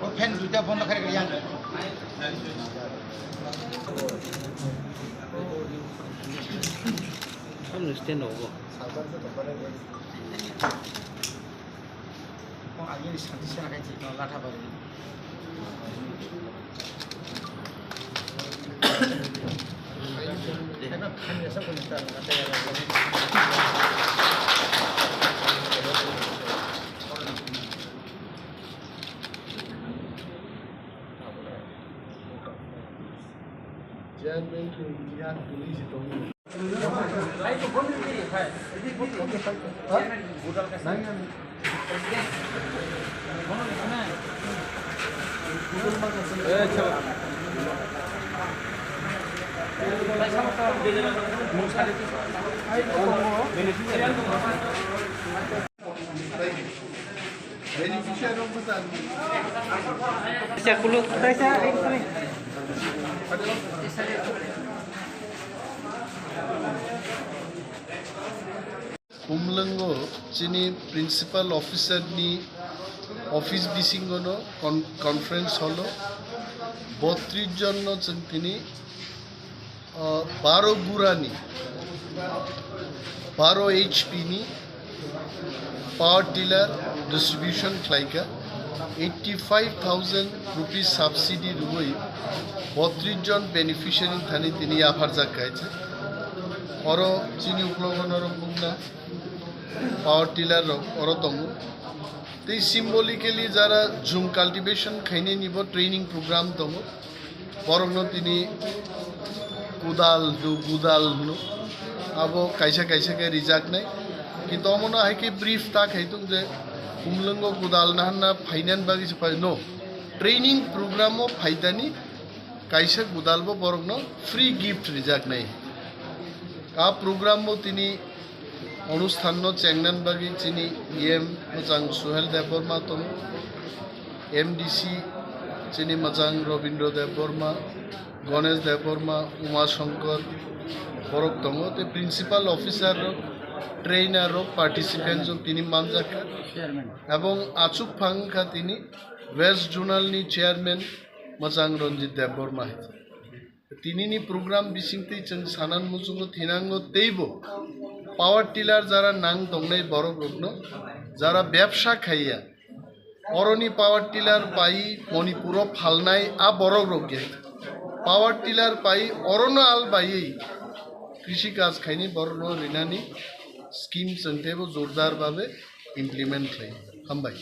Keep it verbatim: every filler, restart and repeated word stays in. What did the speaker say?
O fan duita bondo khai rwdi ang. Samni stand rogo. Kung agini santi sena khai chikno latha bari. Ekdom khani asa kuni ta. Chairman to India police to. Umlwngo chini principal officer ni office bisingo no con-, conference hall o botris jon no chwng tini ah, baro gurani, baro H P ni power tiller distribution khlaikha, eighty five thousand rupees subsidy rwui botris jon beneficiary thani tini yapharjak kaisa. Oro chini uklogo norok bukna power tiller rok oro tongo. Tei symbolically jara jhum cultivation khainani bo training program tongo. Borokno tini kudal hwno, gudal hwno. Abo kaisa kaisa khe rijaknai. Kintu omono hai khe brief ta khai tong je, Umlwngo kudal naharna phainani bagwi se phai, no. Training program o phaitani kaisa kudal bo borokno free gift rijaknai. A program o tini Onusthan no chengnani bagwi chini E M mwchang Suhel Debbarma tongo, M D C chini mwchang Robindra Debbarma, Ganesh Debbarma, Uma Shankar borok tongo, tei principal officer rok, trainer rok, participants rok tini manjakha. Ebong achuk phang kha tini West Zonal ni chairman mwchang Ranjit Debbarma hai. Tinini program bisingtwi chwng sanan muchungo thinango teibo power tiller jara nang tongnai borok rokno, jara bebsa khaiya, oroni power tiller pai Manipuro phalnai a borok rok ge power tiller pai orono al baiwi krishi kaj khaini borokno rinani scheme chwng teibo jordar babe implement khlai. Hambai.